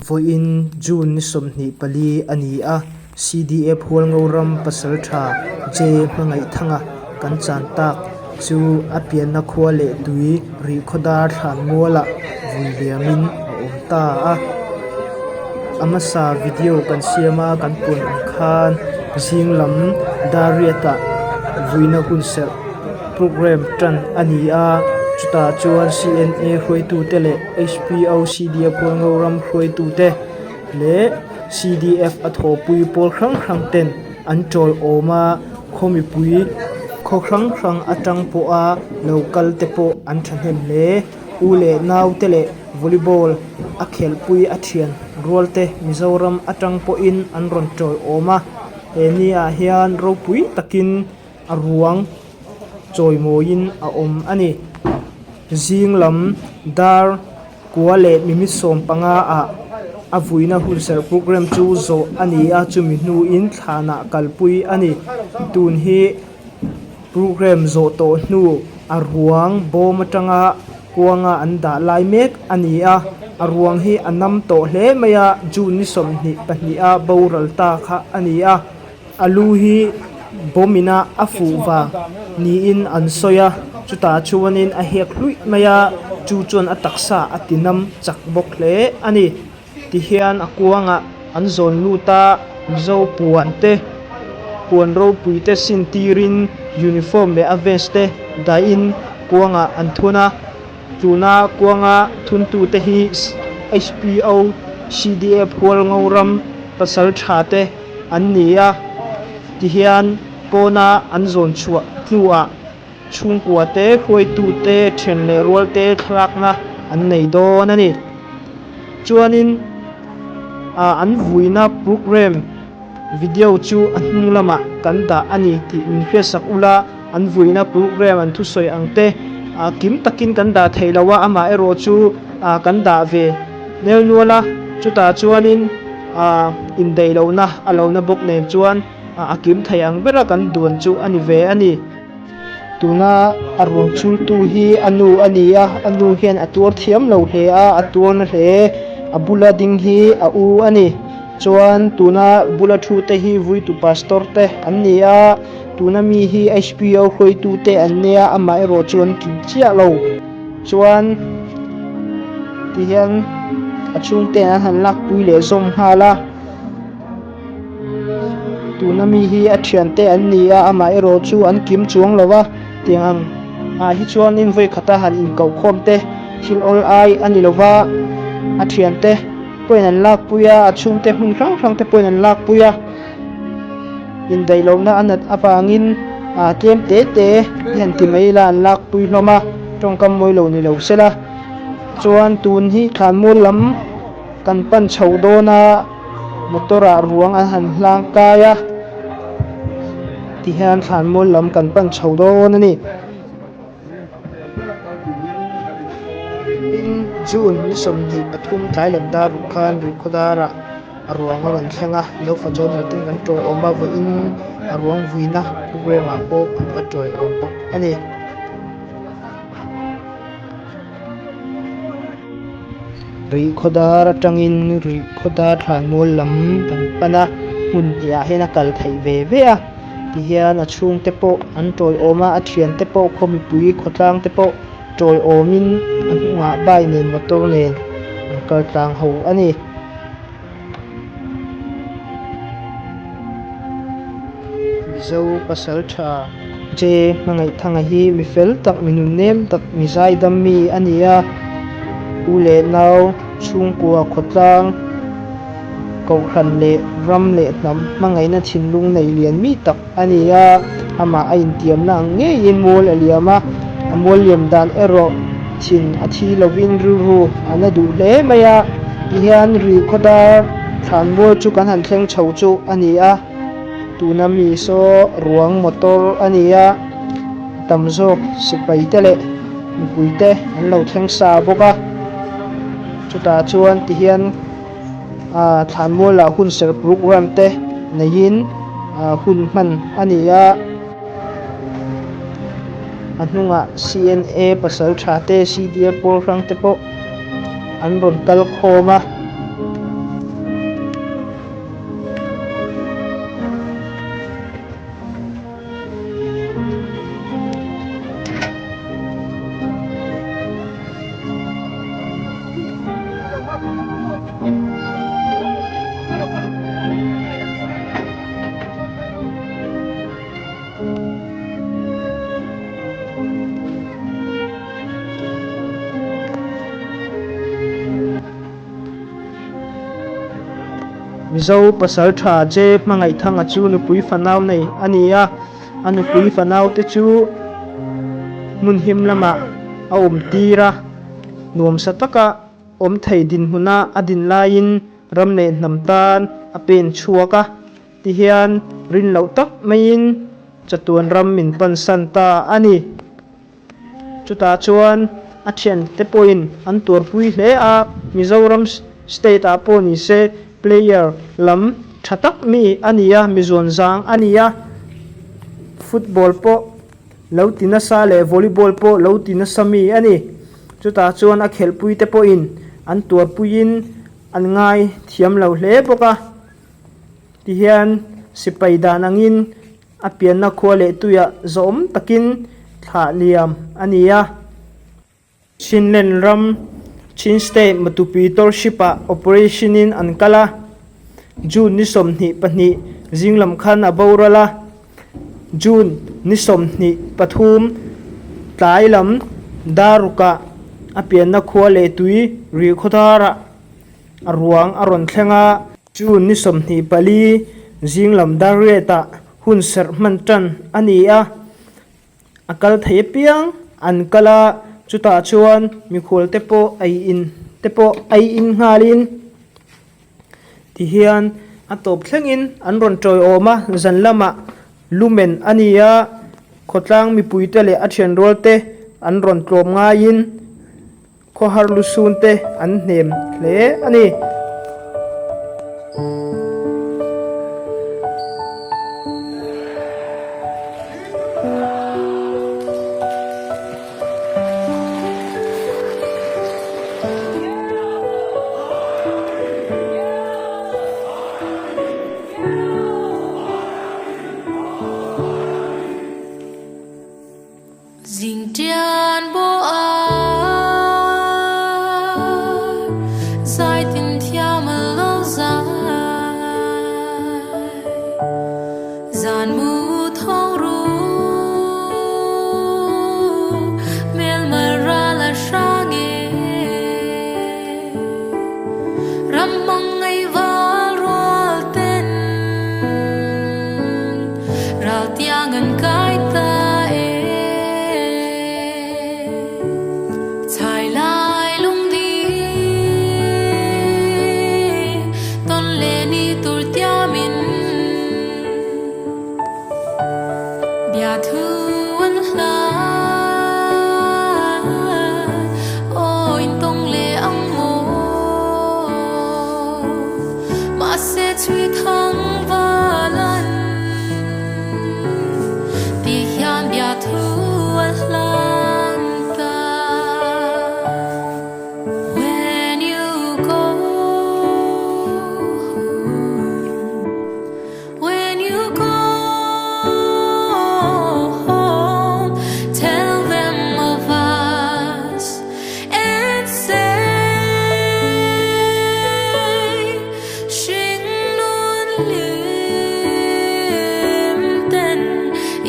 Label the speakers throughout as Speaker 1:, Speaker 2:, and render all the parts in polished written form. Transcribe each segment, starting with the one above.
Speaker 1: Vawiin June ni 24 a ni a, CDF Hualngoram Pasaltha J Hmangaihthanga kan chan tak chu a pianna khua leh tui Rihkhawdar Thlanmualah vui liamin a awm ta a. A hmasa video kan siam a kan puan ang khan zing lam Dariat-ah vuina hunserh programme tan a ni a, chutah chuan CNA hruaitute leh HPO CDF Hualngo ram hruaitute leh CDF a thawhpui pawl hrang hrang ten an chawl awm a, khaw mipui khaw hrang hrang atang pawha lo kal te pawh an thahnem hle. U leh nau te leh volleyball a khelhpui a thian rual te Mizoram atang pawhin an rawn chawl awm a, he ni ah hian ropui takin a ruang chawimawiin a awm a ni. Zing lam dar kua leh mimit 15 ah a vuina hunserh programme chu zawh a ni a, chumi hnuin thlanah kalpui a ni. Tun hi programme zawh tawh hnu a ruang bawm atanga kuanga an dah lai mek a ni a, a ruang hi a nam tawh hle mai a, June ni 22 a boral ta kha a ni a. A lu hi bomb ina a fuh vang niin an sawi a, chutah chuanin a hek hluih mai a, chu chuan a taksa a ti nam chak bawk hle a ni. Tihian a kuangah an zawn lut a, Mizo puan te, puan ropui te sin tirin uniform leh a vest te dahin kuangah an thun a, tuna kuanga thuntute hi HPO CDF Hualngoram Pasaltha te an ni a, tihian pawna an zawn chhuah hnuah chhungkua te, hruaitu te, then leh rual te thlalakna an nei dawn a ni. Chuanin ah an vuina programme video chu a hnung lamah kan dah a ni tih min hriatsak ula, an vuina programme an thusawi ang te ah kim takin kan dah thei lo a, amaherawh chu ah kan dah ve nel nual a, chutah chuanin ah indaih lohna a lo na bawk nen chuan a kim thei ang bera kan duan chu a ni ve a ni. Tuna a ruang chhungtu hi a nu a ni a, a nu hian a tuar thiam lo hle a, a tuar na hle. A bula ding hi a u a ni. Chuan tuna bula thu te hi vuitu pastor te an ni a, tuna mi hi HPO hruaitu te an nia, amaherawh chu an kim chiah lo. Chuan tihian a chhungte an han lakpui leh zawm nghal a, tuna mi hi a thiante an ni a, amaherawh chu an kim chuang lo a, tiang ang ah hi chuanin vawi khata han inkoh khawm te thil awl ai a ni lo va, a thiante pawhin an lakpui a, a chhungte hmun hrang hrang te pawhin an lakpui a. Indaih lohna a nat avangin tlem te te hi han ti mai ila an lakpui hlawm a, tawngkam mawi lo ni lo sela. Chuan tun hi thlanmual lam kan pan chho dawn a, motor ah ruang an han hlang kai a, tihian thlanmual lam kan pan chho dawn a ni. Tin, June ni 23 tlai lam dar ruk khan Rihkhawdarah a ruang a rawn thleng a, Lofa Journal ten kan tawiawm a, vawiin a ruang vuina programme ah pawh an va tawiawm bawk a ni. Rihkhawdar atangin Rihkhawdar thlanmual lam kan pan a, hmun hnih ah hian a kal theih ve ve a. Tihian a chhungte pawh an tawiawm a, a thiante pawh khaw mipui khawtlang te pawh tawiawmin a hnungah bike nen motor nen an kal tlang ho a ni. Mizo pasaltha J Hmangaihthanga hi mi fel tak, mi nunnem tak, mi zaidam mi a ni a, u leh nau chhungkua khawtlang, Kohhran leh ram leh hnam hmangaihna thinlung nei lian mi tak a ni a, amah a intiamna ang ngeiin mual a liam a, a mual liam dan erawh thin a thi lovin rilru a na duh hle mai a, tihian Rihkhawdar thlanmual chu kan han thleng chho chu a ni a, tuna mi saw ruang motor a ni a, a tam zawk sipai te leh mipui te an lo thleng sa bawk a, chutah chuan tihian. Ah thlanmualah hun serh programme te neiin ah hun hman a ni a, a hnungah CNA pasal tha te CDF pawl hrang te pawh an rawn kal khawm a. Mizo pasaltha J Hmangaihthanga chu nupui fanau nei a ni a, a nupui fanaute chu hmun him lamah a awm tir a, nuamsa taka awm thei dinhmuna a din laiin ram leh hnam tan a pen chhuak a, tihian rin loh tak maiin chatuan ram min pansan ta a ni. Chutah chuan a thiante pawhin an tuarpui hle a, Mizoram state ah pawh ni se player lam tha tak mi a ni a, mi zuan zang a ni a, football pawh lo ti nasa leh volleyball pawh lo ti nasa mi a ni. Chutah chuan a khelhpui te pawhin an tuarpuiin an ngai thiam lo hle bawk a, tihian sipai dan angin A pianna khua leh tuiah zawm takin thlah liam a ni a. Chinland ram Chin State Matupi Township-ah operation-in an kal a. June ni 22 zinglam khan a boral a. June ni 23 tlai lam Darukah a pianna khua leh tui Rihkhawtharah a ruang a rawn thleng a. June ni 24 zing lam Darriet-ah hun serh hman tan a ni a, a kal thei apiang an kal a, chutah chuan mikhual te pawh ei in te pawh ei in nghalin tihian a tawp thlengin an rawn tawiawm a, zan lamah lumen a ni a, khawtlang mipuite leh a thianrual te an rawn tlawm ngaiin. Khawhar lusun te an hnem hle a ni.
Speaker 2: Zingtian bo a zaitin thiam a lo zai Zan mu thawng ru hmelma ral a hrang e Ram mang ngei val rual ten Ral tiang an kai ta e Chhai lai lung di Ton le ni tur tiamin Bia thu an hlan Aw in tawng le ang maw Mahse chui thang valan Ti hian bia thu a hlan ta When you go When you go home Tell them of us and say Hringnun lim ten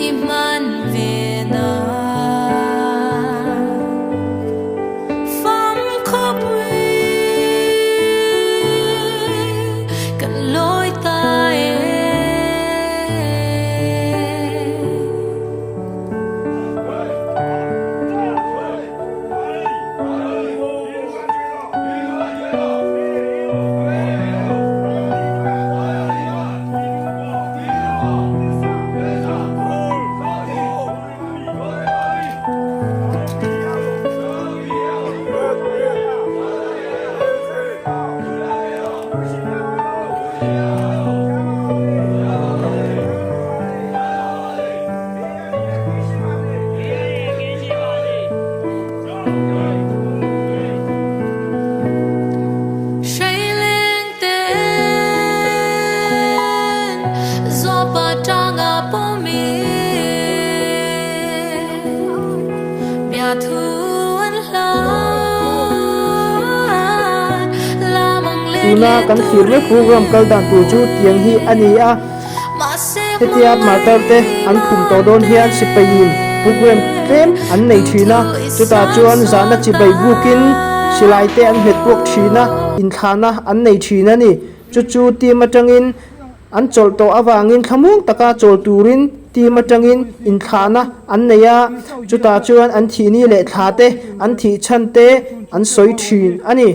Speaker 2: i hman ve na Fam khawpui kan lawi ta e.
Speaker 1: Tuna kan thlir mek program kal dan tur chu tiang hi a ni a. Hetia martar te an phum tawh dawn hian sipaiin program tlem an nei thin a, chutah chuan zahna chibai bukin silai te an hmet puak thin a, inthlahna an nei thin a ni. Chu chu team atangin an chawlh tawh avangin thlamuang taka chawl turin team atangin inthlahna an nei a, chutah chuan an thihni leh thla te, an thih chhan te an sawi thin a ni.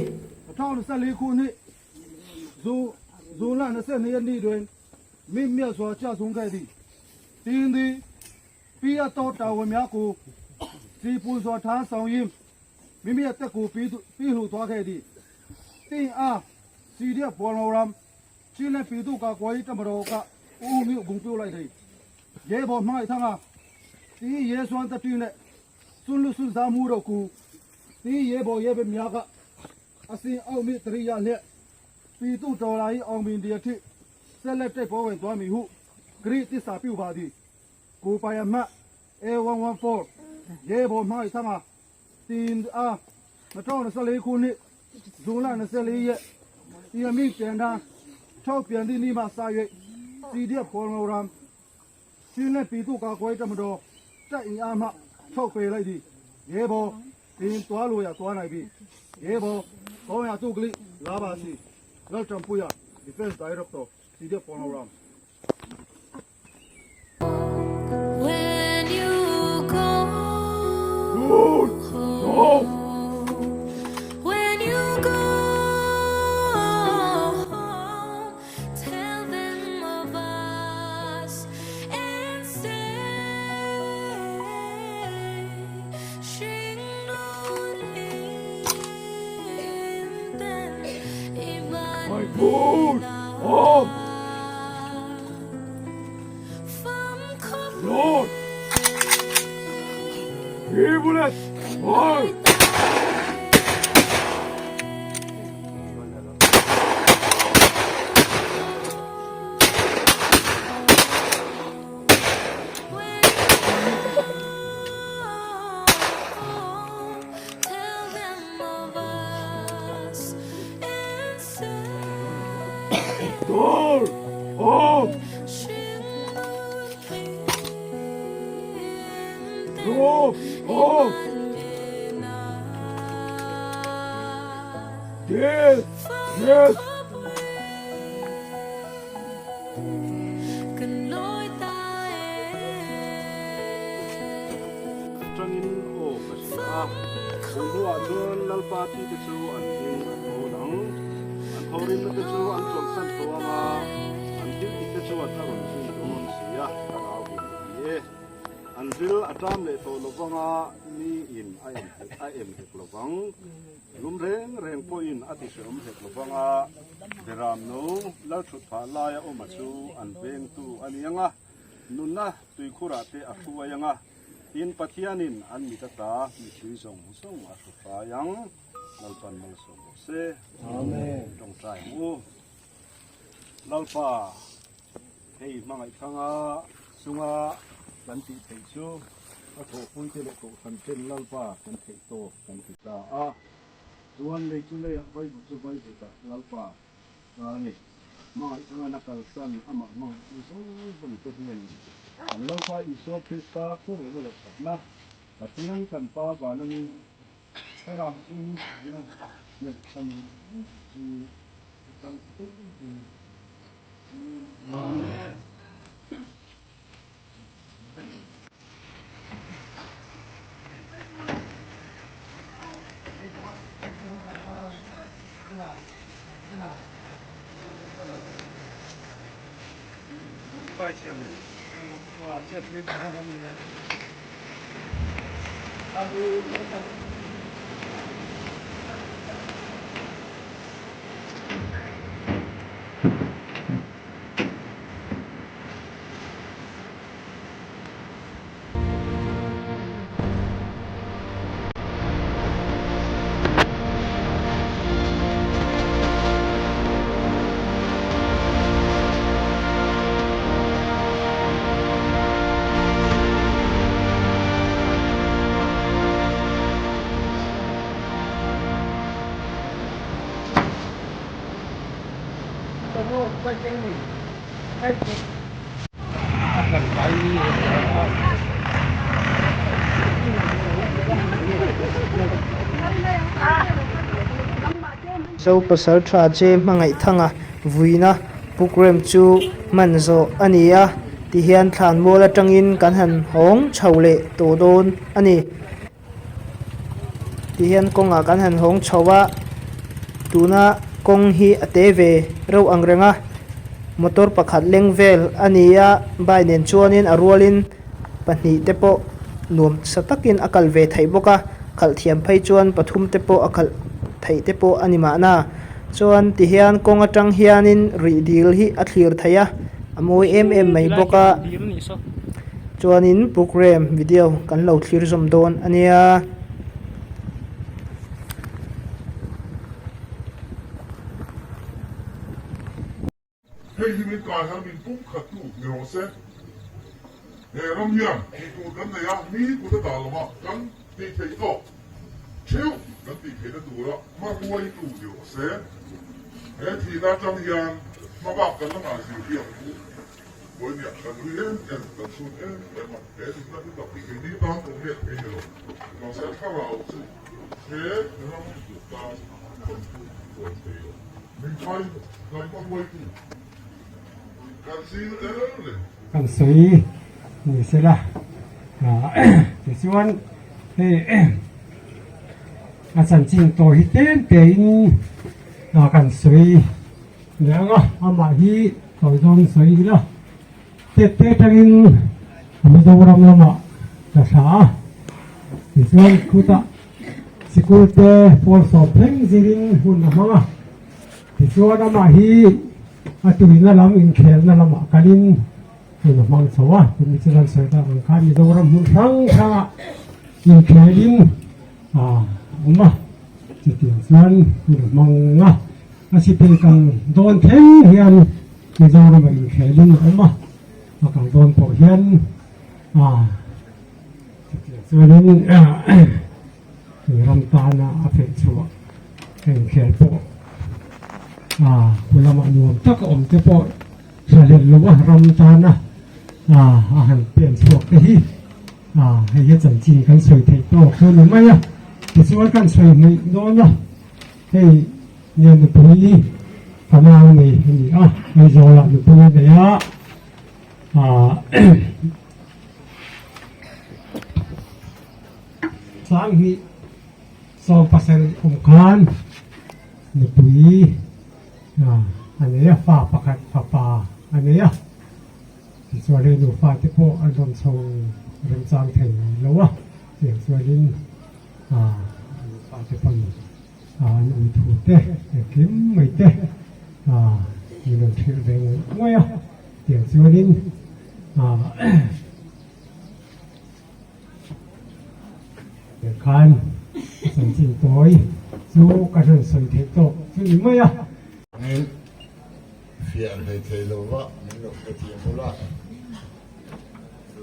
Speaker 1: When you go home, when you go home, tell them of us and say, Hring nun hlim ten i ban
Speaker 3: Tangin aw ka hria a, chu hnuah chuan Lalpa thite chu an hming an hawn ang. An thawhrimna te chu an chawlhsan tawh ang a, an thil tih te chuan a rawn zui dawn si a, thlarau in a ti e. An ril a ṭam leh tawh lo vang a, mi in a em a em hek lo vang. Lum reng reng pawhin a ti hreawm hek lo vang a, Beram no Lalṭhut phah laia awma chu an vengtu a ni ang a, nunna tuikhurah te a hruai ang a, tin Pathianin an mit ata mipui zawng zawng a hru fai ang. Lalpan malsawm rawh se. Amen. Tawngtai ang u. Lalpa, hei hmangaihthanga chunga kan tih theih chu a thawhpuite leh kohhran ten Lalpa kan theih tawk kan ti ta a. Chuan lei chu leiah vaivut chu vaivutah Lalpa ta a ni. Hmangaihthanga na kalsan amah hmangaihtu zawng zawng te hnen kan Lalpa Isua Krista khawngaihna leh thatna Pathian kan Pa vana mi Thlarau chu
Speaker 1: Zo Pasaltha Che Hmangaihthanga vuina programme chu hman zawh a ni a, tihian thlanmual atangin kan han hawng chho leh tawh dawn a ni. Tihian kawngah kan han hawng chho a, tuna kawng hi a te ve reuh ang reng a, motor pakhat leng vel a ni a, bike nen chuanin a rualin pahnih te pawh nuam sa takin a kal ve theih bawk a, khalh thiam phei chuan pathum te pawh a khalh theih te pawh a ni mahna. Chuan tihian kawng atang hianin rih dil hi a thlir theih a, a mawi em em mai bawk a. Chuanin programme video kan lo thlir zawm dawn a nia.
Speaker 4: Hei hi min kai har min pum khat tu ni rawh se. He ram hian tih tur kan nei a, mi kut a dah lo a, kan tih theih tawk theuh kan tih theihna tura hmaruaitu ni rawh se. He thihna atang hian hmabak kan la ngah zir hi ang u. Vawinia kan ui em em, kan chhun em em a, he nunna hlu tak hi keini tan awm let thei ni lo. Mahse thlarau chu he ram tan thawnthu huai thei lo. Min khai hnam a hruaitu kan zing a tel reng.
Speaker 5: Kan sawi ni sela tichuan hei a chanchin tawh hi tlem tein kan sawi leh ang a, amah hi tawi zawng sawi ila tet te atangin Mizoram lamah ka hra a tichuan khutah Sikul te pawl sawm thleng zirin hun a hmang a, tichuan amah hi a tuina lam inkhelna lamah kalin hun a hmang chho a, tumi chu lan sawi tak ang khan Mizoram hmun hrang hrangah inkhelin a awm a, chutiang chuan hun a hmang a, a sipai kal dawn thleng hian Mizoramah inkhelin a awm a, a kal dawn pawh hian a. Chuanin ram tana a feh chhuah engkhel pawh a khu lamah nuam tak a awm te pawh thlahlel lo a ram tana a han pen chhuak te hi a hei hi chanchin kan sawi theih tawk chu a ni mai a tichuan kan sawi hmaih dawn a hei nge nupui fanau nei a ni a Aizawlah nupui a nei a ah. Sanghnih 17 kum khan nupui a nei a, fa pakhat fapa a nei a, tichuan hei nufa te pawh an rawn chho remchang thei lo a, tiang chuanin nufa te pawn an ui thu te engkim mai te min rawn hrilh ve ngawih ngawih a, tiang chuanin. Khan chanchin tawi chu ka rawn sawi theih tawk chu ni mai a.
Speaker 6: Min fiah hlei thei lo va, min lo hrethiam bula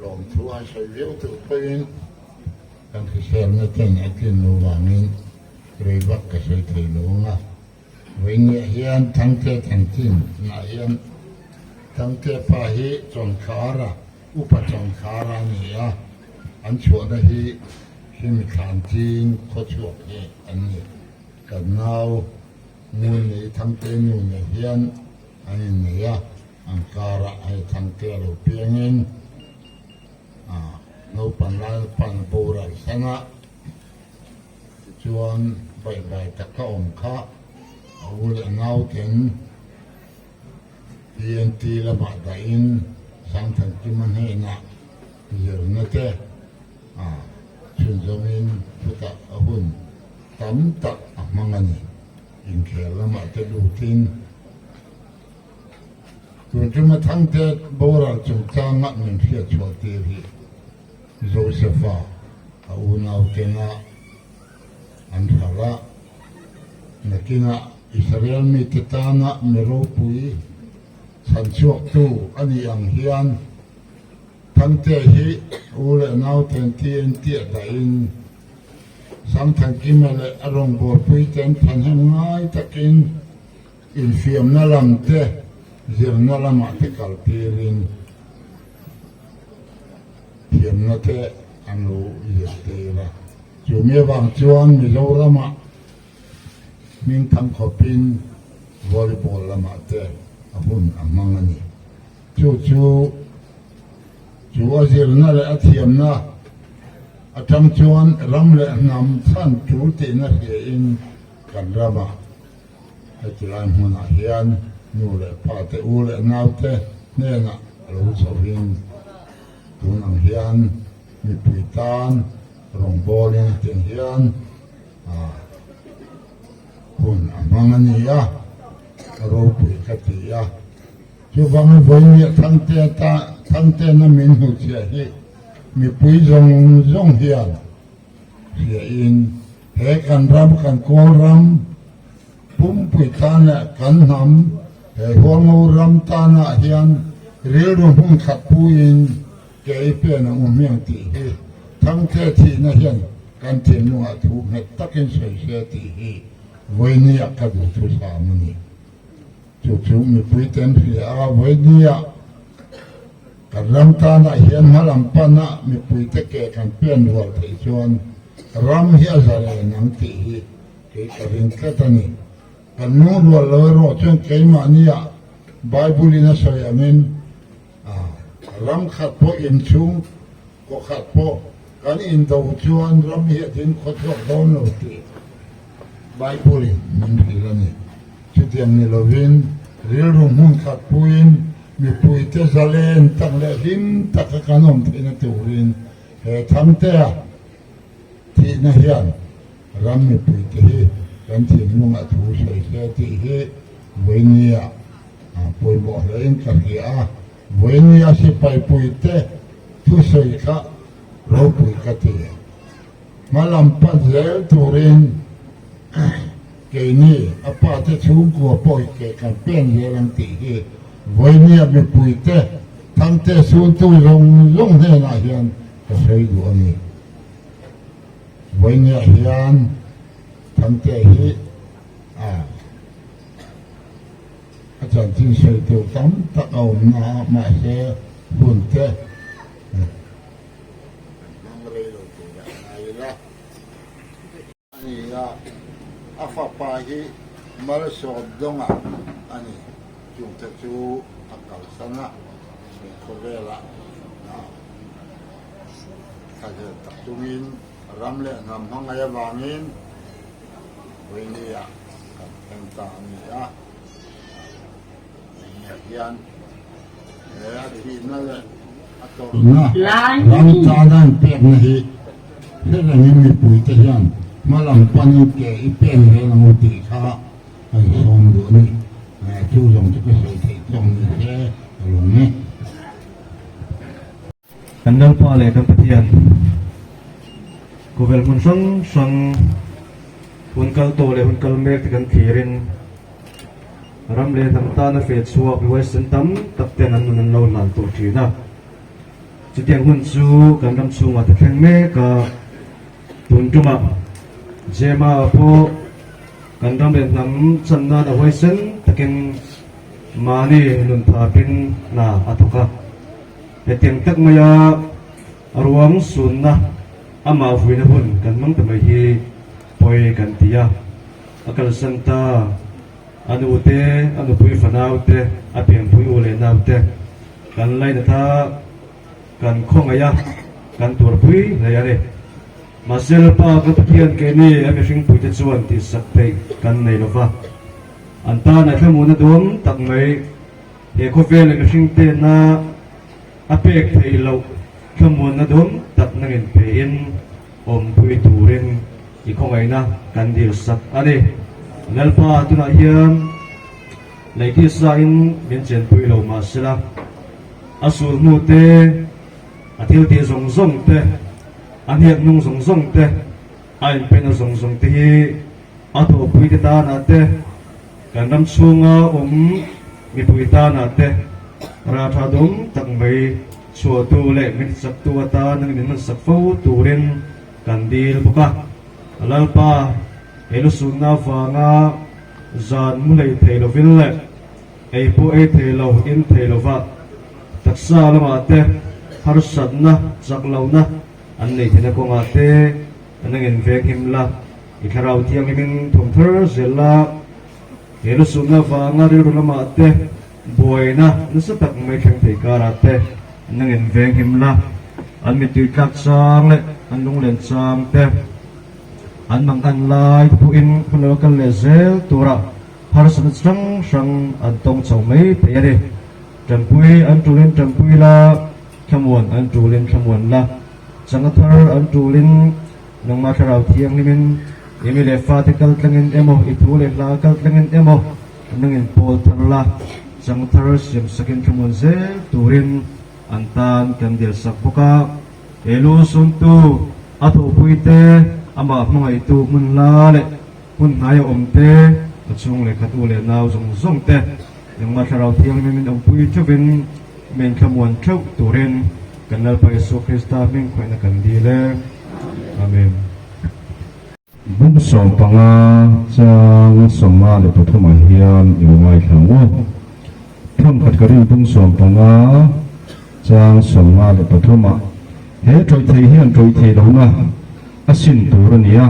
Speaker 6: lawmthu an sawi viau tur pawhin kan hriselna ten a tlin lo vangin rei vak ka sawi thei lo ang a. Vawinia hian Thangte chanchin nah hian Thangte pa hi Chawnkhara, Upa Chawnkhara a ni a, an chhuahna hi Himi Thlan Ching khawchhuak hi an ni. Kan nau Ngunni Thangte nu nen hian an innei a, an karah hei Thangte a lo piangin naupang Lalpan a boral san a. Tichuan, baihvai taka awm kha a u leh nauten TNT lamah dahin Sangthankima hnenah zirna te chhunzawmin chutah a hun tam tak a hmang a ni. Inkhel lamah te lutin tun tuma Thangte boral chungchanga min hriatchhuah tir hi Josefa a unautena an hralh a, nakinah Israel mite tana mi ropui chhanchhuaktu a nih ang hian Thangte hi u leh nauten TNT a dahin Sangthankima leh a rawngbawlpuiten thahnem ngai takin infiamna lam te zirna lamah te kaltirin thiamna te an lo zirtir a. Chumi avang chuan Mizoramah Hmingthang khawpin volleyball lamah te a hun a hmang a ni. Chu chu chu a zirna leh a thiamna atang chuan ram leh hnam chhan tul tihna hriain kan ramah heti lai hmunah hian nu leh pa te u leh nau te hnenah a lo chhohin tun ang hian mipui tan rawngbawlin hetiang hian hun a hmang a ni a, ropui ka ti a. Chuvangin vawinia Thangtea ta Thangteana min hmuhchhiah hi mipui zawng zawng hian hriain he kan ram kan kawl ram pumpui tan leh kan hnam he Hualngo ram tanah hian rilru hmun khat puiin ke i pen ang u hmiang tih hi Thangtea thihna hian kan thinlungah thu nghet takin sawi se tih hi vawinia ka duhthusam a ni. Chu chu mipui ten hria a, vawinia kan ram tanah hian hmalam pana mipuite ke kan pen rual theih chuan ram hi a zalen ang tih hi kei ka ring tlat a ni. Kan lungrual lo erawh chuan keimahnia Bible in a sawi angin ram khat pawh inchhung Kaw khat pawh kan indo chuan ram hi a ding khawchhuak dawn lo tih Bible in min hrilh a ni. Chutiang ni lovin rilru hmun khat puiin mipuite zalen tak leh hlim taka kan awm theihna turin he Thangtea thihna hian ram mipuite hi kan thinlungah thu sawi se tih hi vawinia pawimawh hlein ka hria a. Vawinia sipaipuite thusawi kha ropui ka ti. Hmalam pan zel turin keini a pate chhungkua pawh hi ke kan pen zel ang tih hi Vawinia mipuite Thangte suntu zawng zawng hnenah hian ka sawi duh a ni. Vawinia hian Thangte hi a. A chanchin sawi tur tam tak a awm na a, mahse hun te kan hmang rei lo tur a ngai ila. A ni a, a fapa hi malsawm dawngah a ni. Chungte chu a kalsan a, he khawvelah thlahlel tak chungin ram leh hnam hmangaih avangin Vawinia kan thleng ta a ni a, engah hian he a thihna leh a tawrhna ram tana inpekna hi hre rengin mipuite hian hma lam panin ke i pen zel ang u tih kha kan sawm duh a ni. Chu zawng chu ka sawi theih tawk ni se ka lawm e.
Speaker 7: Kan Lalpa leh kan Pathian khawvel hmun hrang hrang hun kal tawh leh hun kal mek te kan thlirin ram leh hnam tana feh chhuak huaisen tam tak ten an nun an lo hlan tawh thin a. Chutiang hun chu kan ram chhungah te thleng mek a, tun tumah Jema pawh kan ram leh hnam chan nan a huaisen takin mahni nun thapin hna a thawk a. Hetiang tak maia a ruang sunna amah vuina hun kan hmang ta mai hi pawi kan ti a, a kalsan ta a nu te, a nupui fanau te, a pianpui u leh nau te kan lainat a, kan khawngaih a, kan tuarpui hle a ni. Mahse Lalpa ka Pathian keini a mihringpuite chuan tihsak theih kan nei lova, an tan a thlamuhna duam tak mai. He khawvel leh mihring tena a pek theih loh thlamuanna dawm tak nangin pein awmpui turin i khawngaihna kan dil sak a ni. Lalpa tunah hian lei tisain min chenpui lo mahsela a sulhnu te, a thiltih zawng zawng te, a hniak nung zawng zawng te, a inpeihna zawng zawng te hi a thawhpuite tanah te, Kan ram chhunga awm mipui tanah te rah tha dawm tak mai chhuahtu leh min chaktu atan min hmansak fo turin kan dil bawk a. Lalpa, he lusunna avanga zan mu hlei thei lovin leh ei pawh ei thei lo, in thei lova taksa lamah te harsatna, chak lohna an nei theihna kawngah te an ang inveng him la. I Thlarau Thianghlimin thawm thar zel la, he lusunna vanga rilru lamah te buaina nasa tak mai thleng thei karah te nangin venghim la, an mittui tlak chang leh an lunglen chang te an mangan lai te pawhin hun lo kal leh zel tura harsatna chi hrang hrang an tawng chho mai thei a ni. Tanpui an tulin tanpui la, thlamuan an tulin thlamuan la, changa thar an tulin Nangmah Thlarau Thianghlimin i mi leh fate kal tlangin emaw, i thu leh hla kal tlangin emaw nangin pawl thar la, chang thar siam sakin thlamuan zel turin an tan kan dil sak bawk a. He lu suntu, a thawhpuite, amah hmangaihtu hmun hla leh hmun hnaia awm te, a chhung leh khat u leh nau zawng zawng te, Nangmah Thlarau Thianghlim min awmpui theuhin min thlamuan theuh turin kan Lalpa Isua Krista hming khawihna kan dil e. Amen.
Speaker 8: Bung 15 chang 53 ah hian i lo ngaithla ang u. Thankhat ka rin bung 15 chang 53 ah he tawih thei hian tawih thei lohna a sin tur a ni a,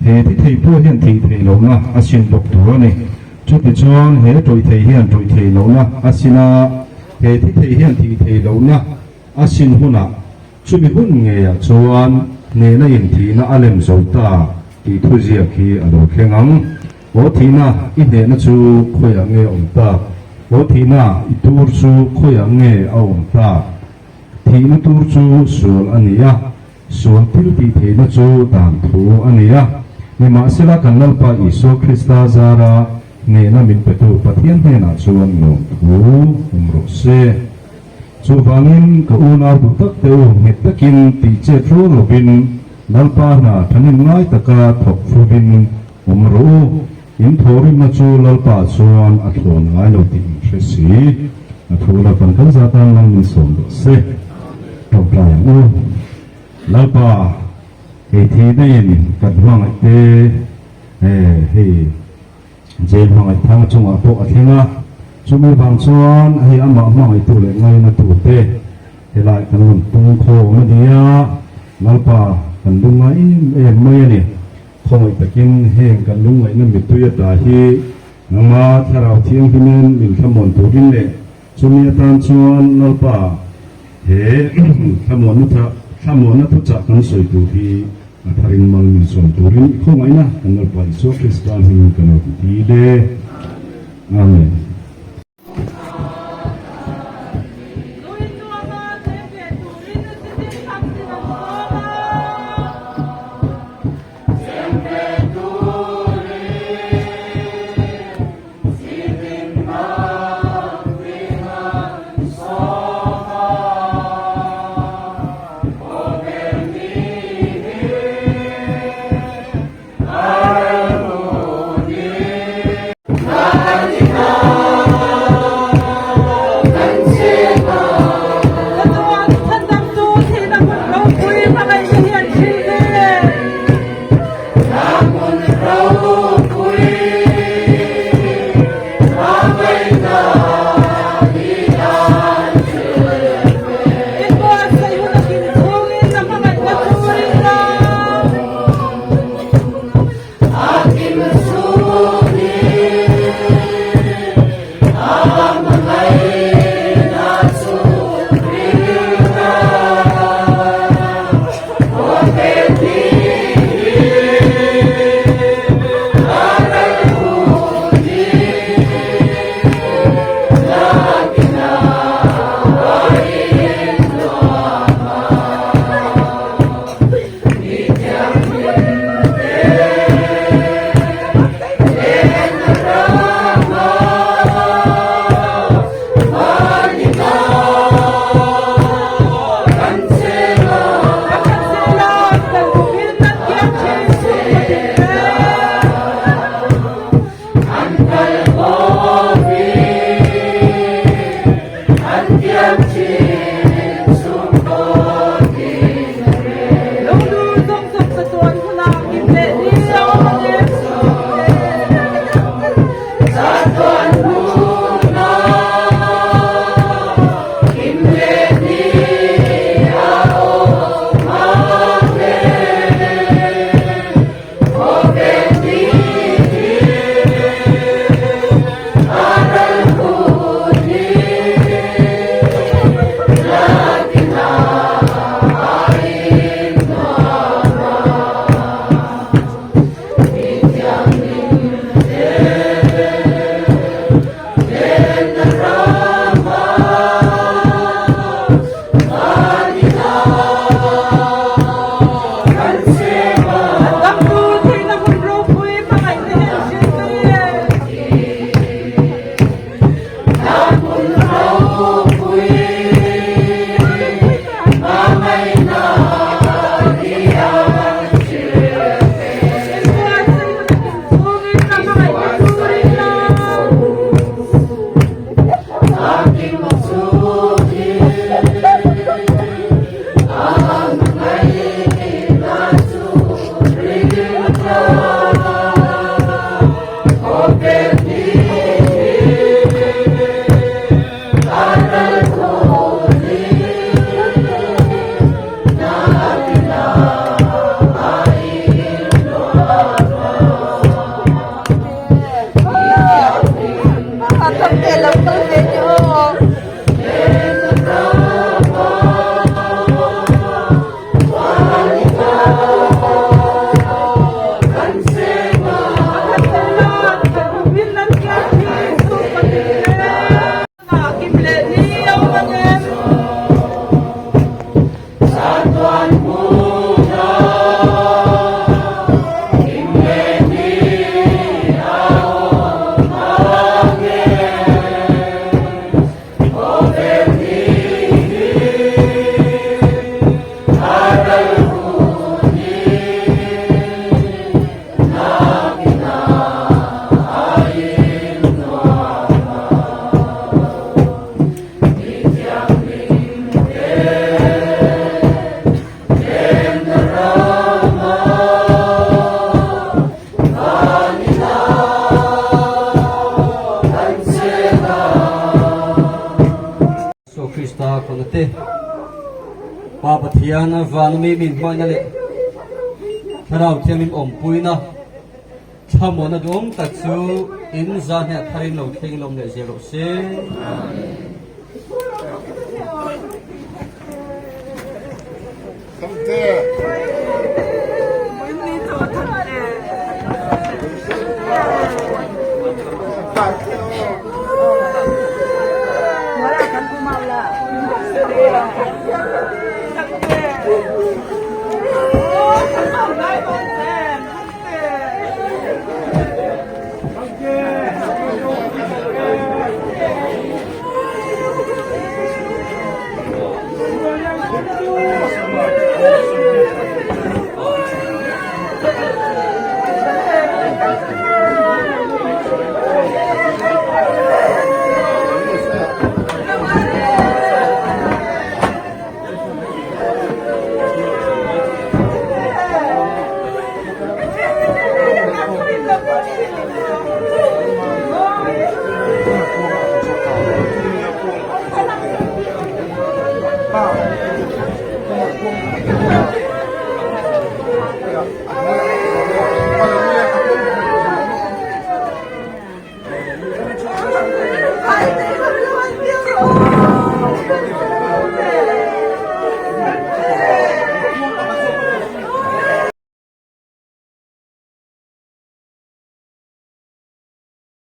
Speaker 8: he thi thei pawh hian thih theih lohna a sin bawk tur a ni. Chutichuan he tawih thei hian tawih theih lohna a sin a, he thi thei hian thih theih lohna a sin hunah chumi hun ngeiah chuan hnehna inthihna a lem zo ta tih thuziak hi a lo thleng ang. Aw thihna, i hnehna chu khawiah nge a awm tak? Aw thihna, i tur chu khawiah nge a awm tak? Thihna tur chu sual a ni a. Sual thil tih theihna chu dan thu a ni a, nimahsela kan Lalpa Isua Krista zara hnehna min petu Pathian hnenah chuan lawmthu awm rawh se. Chuvangin ka unau duh tak te u nghet takin tih chet rual lovin Lalpa hna thanin ngai taka thawk fuvin awm rawh u. In thawhrimna chu Lalpa chuan a thlawn ngai lo tih in hre si. A thu Lalpan kan za tan lang min sawm rawh se. Tawngtai ang u. Lalpa, hei thihna in kan hmangaih te, hei jail hmangaih thang chungah pawh a thleng a, chumi vang chuan hei amah hmangaihtu leh ngainatu te helai kan rawn pung khawm a ni a, Lalpa kan lungngai em em mai a ni. Khawngaih takin heng kan lungngaihna mittui ata hi nangma Thlarau Thianghlimin min thlamuan turin leh chumi atan chuan Lalpa he thlamuanna thuchah kan sawi tur hi a tharin mal min sawm turin i khawngaihna kan Lalpa Isua Krista hmingin ka lo ti le. Amen.
Speaker 7: Isua Krista khawna te, Pa Pathian vana mi min hmangaihna leh Thlarau Thianghlim awmpuina thlamuanna duhawm tak chu in za hneh tharin lo thleng lawm leh zel rawh se.